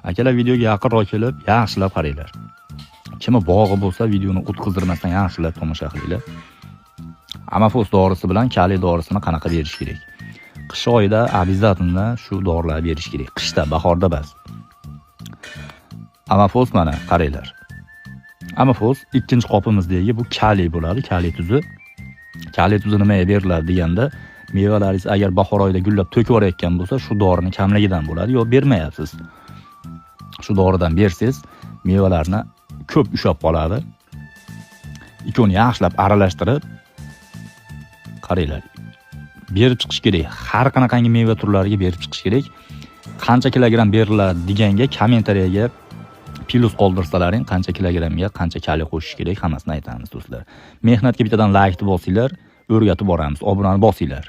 Akalar, videoga yaqinroq kelib, yaxshilab qaranglar. Kimi bog'i bo'lsa, videoni o'tkazdirmasdan yaxshilab tomosha qilinglar. Amafos dorisi bilan kaliy dorisini qanaqa berish kerak? Qish oyida обязательно shu dorilarni berish kerak. Qishda, bahorda bas. Amafos, mana qaranglar. Amafos ikkinchi qopimizdagi bu kaliy bo'ladi, kaliy tuzi. Kaliy tuzi nimaga beriladi deganda, mevalaringiz agar bahor oyida gullab to'kib yuborayotgan bo'lsa, shu dorini kamligidan bo'ladi, yo bermayapsiz. Shu doridan bersangiz, mevalarni ko'p ushlab qoladi. Ikkovini yaxshilab aralashtirib, qaranglar, berib chiqish kerak. Har qanaqangi meva turlariga berib chiqish kerak. Qancha kilogramm beriladi deganga kommentariyaga plyus qoldirsalaring, qancha kilogrammga qancha kaliy qo'shish kerak, hammasini aytamiz, do'stlar. Mehnatga bittadan laykni bosinglar, o'rgatib boramiz. Obunani bosinglar.